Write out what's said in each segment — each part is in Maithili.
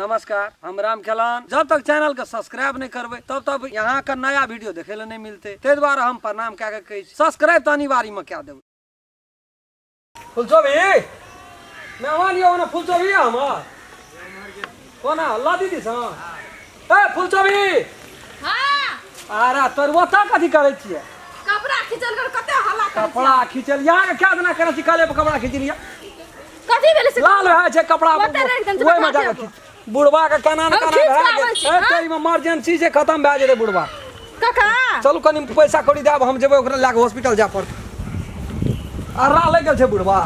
नमस्कार, हम राम खेलान। जब तक चैनल के सब्सक्राइब नहीं करबै तब तक यहाँ के नया वीडियो देखे ले नहीं मिलते, ताहि दुआरे हम प्रणाम कए के कहै छी सब्सक्राइब तऽ अनिवार्य में कए देबै। फुलचोभी मेहमान यौ ने, फुलचोभी हमर कोना ल दीदी सँ ए फुलचोभी। हाँ। अरे तोर ओतऽ कथी करै छियै? कपड़ा खींचल कर कते हल्ला करै छियै? कपड़ा खींचल यहाँ के क्या देना करै छी? काले पर कपड़ा खींच लिया। कथी भेलै से? लाल भए छै कपड़ा। ओतऽ राखि देने छै, ओहिमे कपड़ा जाके खींच। बुढ़वा के केना ने हम केना खींच भए कऽ आबै गेल छी, ए, हाँ? ताहिमे इमरजेंसी छै, खतम भए जेतै बुढ़वा। काका चलू कनि पैसा कौड़ी देब, हम जेबै ओकरा लए कऽ हॉस्पिटल जाय पड़तै। अर्रा लागि गेल छै बुढ़वा,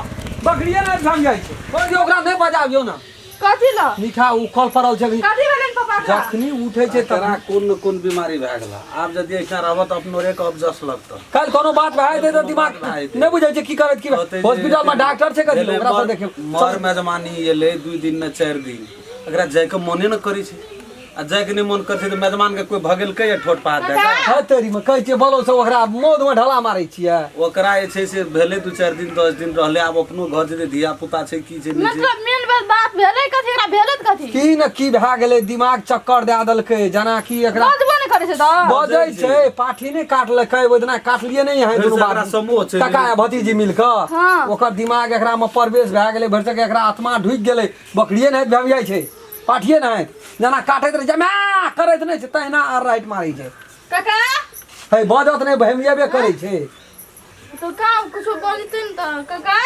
बकरिए नहि भागि जाइ छै। कहलियै ओकरा नहि बजाबियौ ने। कथी ल मीठा ओ कल पड़ल छै। कथी भेलै पापा के? जखनी उठै छै तोरा तखनी कोन न कोन बीमारी भए गेल। आब यदि ऐसा रहब तऽ अपनो रे के अबजस लगतऽ। काल्हि कोनो बात भए जेतै तऽ दिमाग भए जेतै। नहि बुझै छै की करैत की कहतै जे हॉस्पिटल मे डॉक्टर छै कथी भेलै ओकरा से मर- देखियौ। मर मेजबानी एलै 2 दिन ने 4 दिन, एकरा जाइके मने ने करै छै। आ जाइके नहि मन करै छै तऽ मेजबानके कोइ भगेलकै या ठोट पात दए कऽ? है तेरी मे कहै छियै बलो से ओकरा मौध मे ढला मारै छियै। ओकरा जे छै से भेलै 2-4 दिन 10 दिन रहलै, आब अपनो घर जेतै, धिया पुता छै की छै नहि छै। मतलब मेन बात भेलै कथी? एकरा भेलै तऽ कथी? की ने की भए गेलै, दिमाग चक्कर दए देलकै जेना कि एकरा। बजबो नहि करै छै तऽ? बजै छै, पाठी नहि काटलकै ओहि दिना, काटलियै नहि है दुनू भरिसक बाप एकरा समूह छै। काका आ भतीजी मिल कऽ। हाँ। ओकर दिमाग एकरा मे प्रवेश भए गेलै, भरिसक एकरा आत्मा ढुकि गेलै। बकरिए नहि भए जाइ छै, पाठिए नहि जेना काटैत रहै छै, माँ करैत नहि छै तहिना आर राइट मारै छै। काका है बजत नहि, भमिएबे करै छै। तो काम कुछो बजतै ने तऽ काका।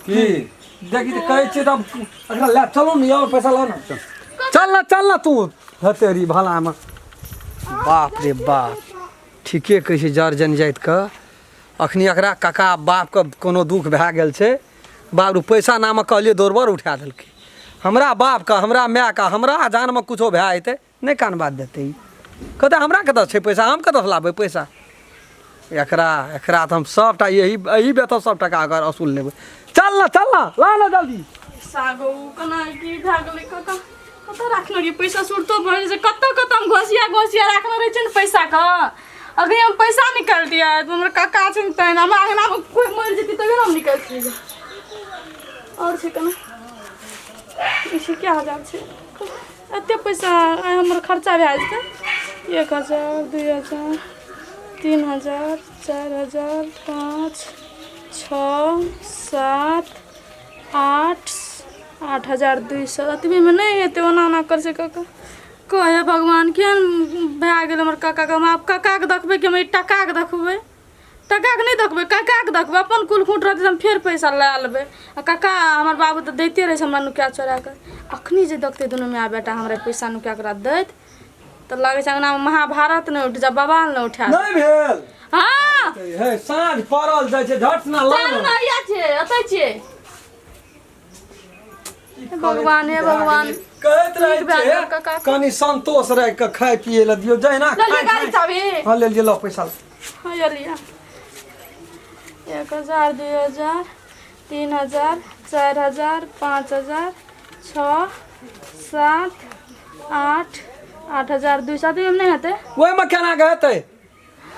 की देखी तऽ कहै छियै तब एकरा लए चलू ने यौ, पैसा लाउ ने, चल ना चल ना तू हतेरी भलामे। बाप रे बाप, ठीके कहै छै जड़ जन जातिके। अखनी एकरा काका बापके कोनो दुख भए गेल छै। बाबू पैसा नामक कहलियै दौड़बड़ उठा देलकै। हमरा बापके, हमरा मायके, हमरा जानमे कुछो भए जेतै नहि कान बात देतै ई। कहतै हमरा कतऽ छै पैसा, हम कतऽसँ लाबबै पैसा? एकरा एकरा तऽ हम सभटा यही एही बेतऽ सब टका अगर असूल लेबै। चल ना चल ना, ला ना जल्दी। सागो केना की भए गेलै काका? कतऽ राखने रहियै पैसा? सुरतो भऽ जाइ छै कतऽ कतऽ हम घोसिया घोसिया राखने रहै छियै ने पैसाके। अगर हम पैसा निकालतियै तऽ हमर काका छै ने तहिना हमरा अङ्गनामे कोइ मरि जेतै तभिए ने हम निकालतियै। आओर छै केना ई छै? क्या हजार छै एते पैसा? आइ हमर खर्चा भए जेतै। 1000, 2000, 3000, 4000, 5, 6, 7, 8, 8200। एतबेमे नहि हेतै। ओना ओना करै छै काका। कहे भगवान केहन भए गेल हमर काकाके। हम आब काकाके देखबै कि हम एहि टाकाके देखबै? टाकाके नहि देखबै, काकाके देखबै। अपन कुल खूट रहतै तऽ हम फेर पैसा लए लेबै। आ काका हमर बाबू तऽ दैते रहै छै हमरा नुका चोरा कऽ। अखनी जे देखतै दुनू माय बेटा हमरा पैसा नुका कऽ दैत तऽ लागै छै अङ्गनामे महाभारत नहि उठि जाय, बवाल नहि उठा। नहि भेल। हँ हे साँझ पड़ल जाइ छै, झट ना ला। चलू ने, हैया छियै, एतै छियै। भगवान हे भगवान, कहैत रहै ठीक भए छै गेल काका। कनि संतोष राखि कऽ खाय पियै लए दियौ जहिना लऽ लिअ खाय गाड़ी चाभी। हँ ले लिअ, लऽ पैसा। हाँ ये लिअ। 1000, 2000, 3000, 4000, 5000, 6, 7, 8, 8200। तऽ नहि हेतै। ओहिमे केना के हेतै?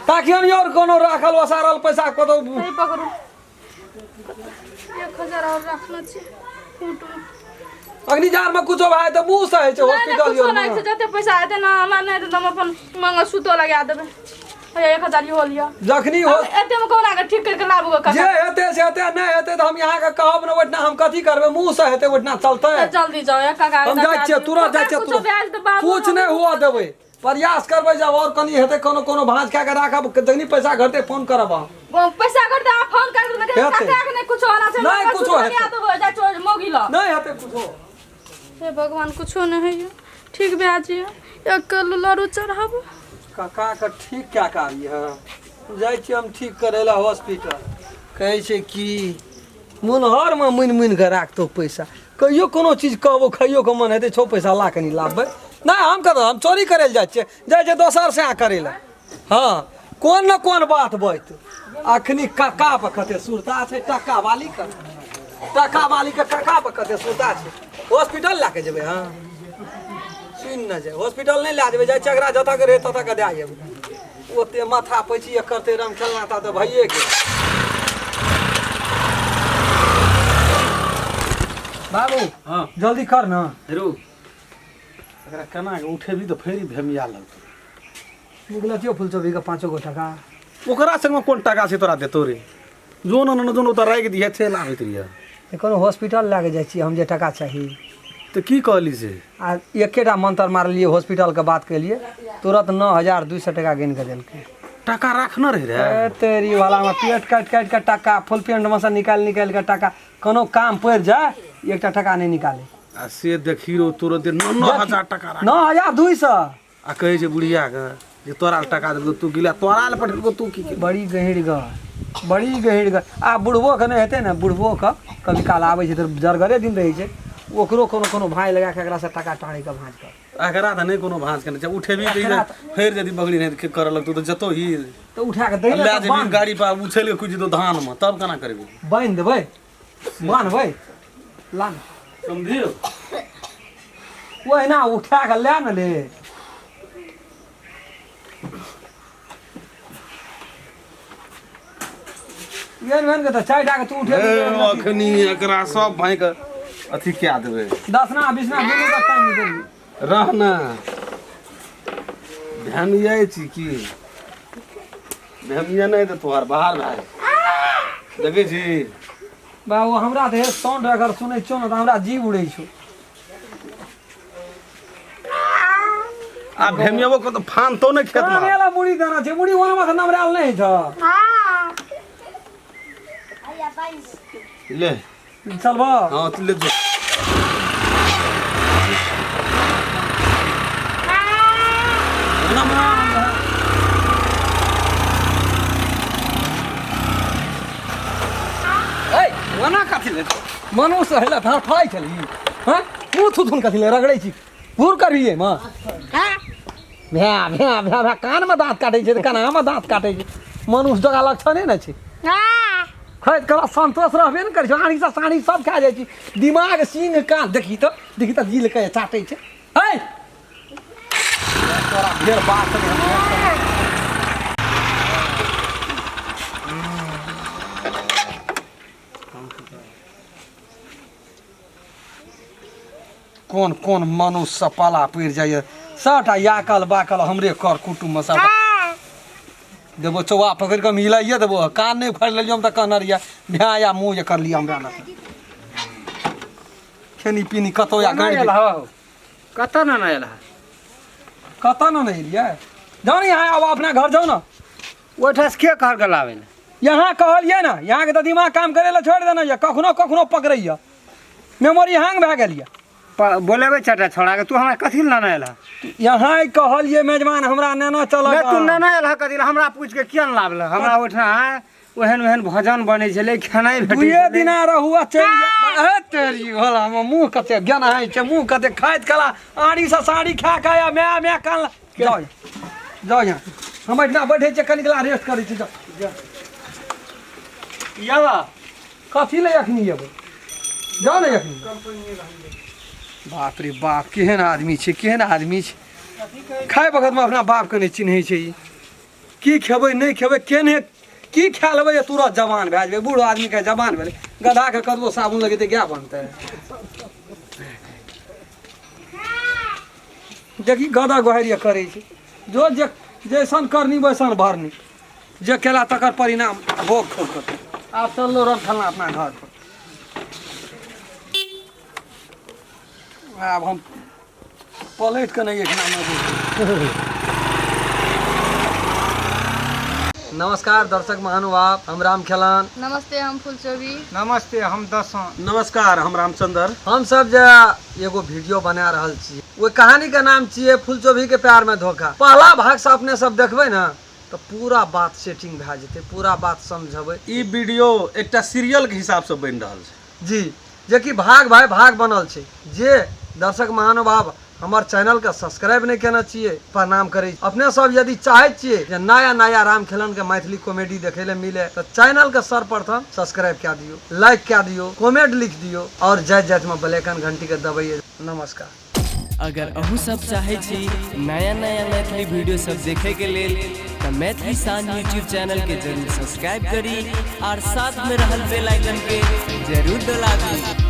ताकियौ ने और कोनो राखल ओसारल पैसा कतौ। नहीं पकड़ू, 1000 और राखना छै फोटो। अग्निजार में कुछो भए तऽ मुँह से होइ छै नहि नहि हॉस्पिटल कुछो नहि छै। जते पैसा हेतै ने हमरा, नहि हेतै तऽ हम अपन मंगलसूत्रो लगा देबै। हैया 1000 इहो लिअ। जखनी हो एते मे कोना के ठीक करके लाबू गो जे काका? हेतै से हेतै, नहि हेतै तऽ हम अहाँके कहब ने। ओहिठिना हम कथी करबै? मुँह से हेतै ओहिठिना चलतै। जल्दी जाओ या काका। हम जाइ छियै, तुरंत जाइ छियै। कुछो ब्याज तऽ बाबू कुछ नहि हुअ देबै, प्रयास करबै। जब और कनि हेतै कोनो कोनो भाँज कए कऽ राखब, जखनी पैसा घटतै फोन करब अहाँ। पैसा घटतै अहाँ फोन कर देबै। हेतै। काका के नहि कुछो होना छै। नहि कुछो हेतै। लगा देबै, जाइ छियै मौगी लग। नहि हेतै कुछो। हे भगवान, कुछो नहि होइए, ठीक भए जाइए। 1 किलो लड्डू चढ़ाबू। काका के ठीक कए कऽ आबियै। जाइ छियै हम ठीक करै लए हॉस्पिटल। कहै छै कि मुनहरमे मुनि मुनि कऽ राखतौ पैसा। कहियो कोनो चीज कहबो खाइयो के मन हेतै, छौ पैसा ला कनि लाबबै। नहि हम कतऽ हम चोरी करै लए जाइ छियै? जाइ छियै दोसर से करै लए। हँ कोन ने कोन बात बैत अखनी काका पर कते सुरता छै टका वाली के, टका वाली के काका पर कते सुरता छै। हॉस्पिटल लए के जेबै? हँ सुनि ने, जाय हॉस्पिटल नहि लए जेबै। जाइ छियै एकरा जतऽ के रहै ततऽ के दए जेबै। ओते माथा पैची करतै रम खेलना ता तऽ भइए गेल। बाबू। हाँ। जल्दी कर ना। हेरो, एकरा केना के उठेबी तऽ फेर भेमिया लगतौ। निकलतियो फुलचोभी के 5 गो टका। ओकरा संगमे कोन टका छै तोरा देतौ रे? जो न जोन ओतऽ राखि दिहे, चलि आबैत रहिहे। कोनो हॉस्पिटल लए के जाइ छियै हम, जे टका चाही। तऽ की कहली से? आ एकेटा मंत्र मारलियै, हॉस्पिटल के बात केलियै, तुरंत 9200 टका गिन के देलकै। टका राखने रही रे? ए तेरी वाला में पेट काटि काटि के टका, फुल पेंट में से निकालि निकालि के टका, कोनो काम पड़ि जाय एकटा टका नहि निकाले। आ से देखी रो, तुरंत 9-9 हजार टका राख। 9200। आ कहै छै बुढ़िया के जे तोरा लए टका देलकौ, तू गिला तोरा लए पठेलकौ, तू की केलही? बड़ी गहीर ग, बड़ी गहीर ग। आ बुढ़बो के नहि हेतै ने, बुढ़बो के कभी काल आबै छै तऽ जरगरे दिन रहै छै, ओकरो कोनो कोनो भाय लगा के एकरा से टका टाँड़ि के भाँज के। एकरा तऽ नहि कोनो भाँज केने छै। उठेबी तऽ फेर यदि बगड़ी नहि तऽ करऽ लगतौ तऽ जतौ ही। तऽ उठा के दै लए जेबही गाड़ी पर, उछलि के कुदि जेतौ धान मे, तब केना करबी? बान्हि देबै, बान्हबै, ला ने। समझियौ। ओहिना उठा के लए ने ले। एहन एहन के तऽ 4 टा के तू उठे। अखनी एकरा सब भाई के अथी कए देबै। 10ना 20ना दुनू के टाइम देबी। रह ना, भेमियै छी की? भेमिया नहि तऽ तोहर बाहर भए देखै छी। बाबू, हमरा तऽ साउंड अगर सुनै छियौ ने तऽ हमरा जीव उड़ै छौ। आ भेमियबो के तऽ फानतो नहि खेत कान मे। वाला मुड़ी देना छै, मुड़ी ओना से नमरायल नहि छै। ले। चलबो। हाँ, ले जो। ए ओना कथी ले मनुष्य हेला धार फड़ाइ छली हैं, मुँह थुथुन कथी ले रगड़ै छी? घूर करबियै माँ, भ्या भ्या भ्या भ्या, कानमे दाँत काटै छै तऽ कनामे दाँत काटै छै। मनुष्य जगह लक्षणे ने छै। खैत कला संतोष रहबे ने करै छै। आँड़ीसँ साड़ी सब खा जाइ छी, दिमाग सींग कान देखी तऽ, देखी तऽ जील के चाटै छै। है तोरा ढेर बात नहि हम। कोन कोन मनुष्य सब पाला पड़ि जाइए, सबटा याकल बाकल हमरे कर कुटुम्बमे सबटा। देबो चौआ पकड़ि कऽ मिलाइए देबो। कान नहि फाड़ि लेलियै हम तऽ कहने रहियै भैं या मुँह जे करलियै हमरा लग खेनी पीनी कतौ या कोना गाड़ि आयल हौ? कतऽ ने आयल हँ? कतऽ ने नहि एलियै? जाउ ने यहाँ, आब अपना घर जाउ ने। ओहिठाम के कहलक लाबै लए? यहाँ कहलियै ने, यहाँके तऽ दिमाग काम करै लए छोड़ि देने यऽ, कखनो कखनो पकड़ैया, मेमोरी हैंग भए गेल यऽ। बोलेबै चारिटा छौड़ाके, तू हमरा कथी लए नेने आयल हँ? यहाँ कहलियै मेजबान हमरा नेना चल। नहि, तू नेने आयल हँ कथी लए? हमरा पूछि के किया ने लाबल? हमरा ओहिठाम ओहन ओहन भोजन बनै छलै, खेनाइ भेटै दुए छलै। दिना रहू आ चलि जा। हे तेरी भला हमर मुँह कते गेनाइ छै, मुँह कते खाइत कला आड़ीसँ साड़ी खा खा आ माय माय कान जाउ जाउ यहाँ, हम एहिठिना बैठै छियै, कनिक रेस्ट करै छी, जाउ जाउ। याबा। कथी लए एखनी एबै? जाउ ने एखनी। बाप रे बाप, केहन आदमी छै, केहन आदमी छै! खाय वखतमे अपना बापके नहि चिन्है छै ई। की खेबै नहि खेबै, केने की खा लेबै जे तुरत जवान भए जेबै? बूढ़ आदमीके जवान भेलै, गधाके कतबो साबुन लगेतै गाय बनतै? देखी गधा गोहारि करै छै। जो जे जैसन करनी वैसन भरनी, जे केला तकर परिणाम भोग खोल। आब चललो रह फलना अपना घर पर। आब हम पलटि कऽ नहि एहिठिना मजबूर। नमस्कार दर्शक महानुभाव, हम राम खेलान। नमस्ते, हम फुलचोभी। नमस्ते, हम दसों। नमस्कार, हम रामचंद्र। हम सब जे एगो वीडियो बना रहल छी, ओहि कहानी के नाम छियै फुलचोभी के प्यार में धोखा। पहला भाग से अपने सब देखबै ने तऽ पूरा बात सेटिंग भए जेतै, पूरा बात समझबै। ई वीडियो एकटा सीरियल के हिसाब से बनि रहल छै। जी, जेकि भाग भाई भाग बनल छै। जे दर्शक महानुभाव हमर चैनलके सब्सक्राइब नहि केने छियै, प्रणाम करै छी। अपने सब यदि चाहै छियै जे नया नया राम खेलन के मैथिली कॉमेडी देखै लए मिले तऽ चैनलके सर्वप्रथम सब्सक्राइब कए दियौ, लाइक कए दियौ, कमेंट लिख दियौ और जाइत जाइत में बेल आइकन घंटी के दबैयै। नमस्कार। अगर अहूँ सब चाहै छी नया नया मैथिली वीडियो सब देखैके लेल तऽ मैथिली शान यूट्यूब चैनल के जरूर सब्सक्राइब करी और साथ में रहल बेल आइकन के जरूर दबाबी।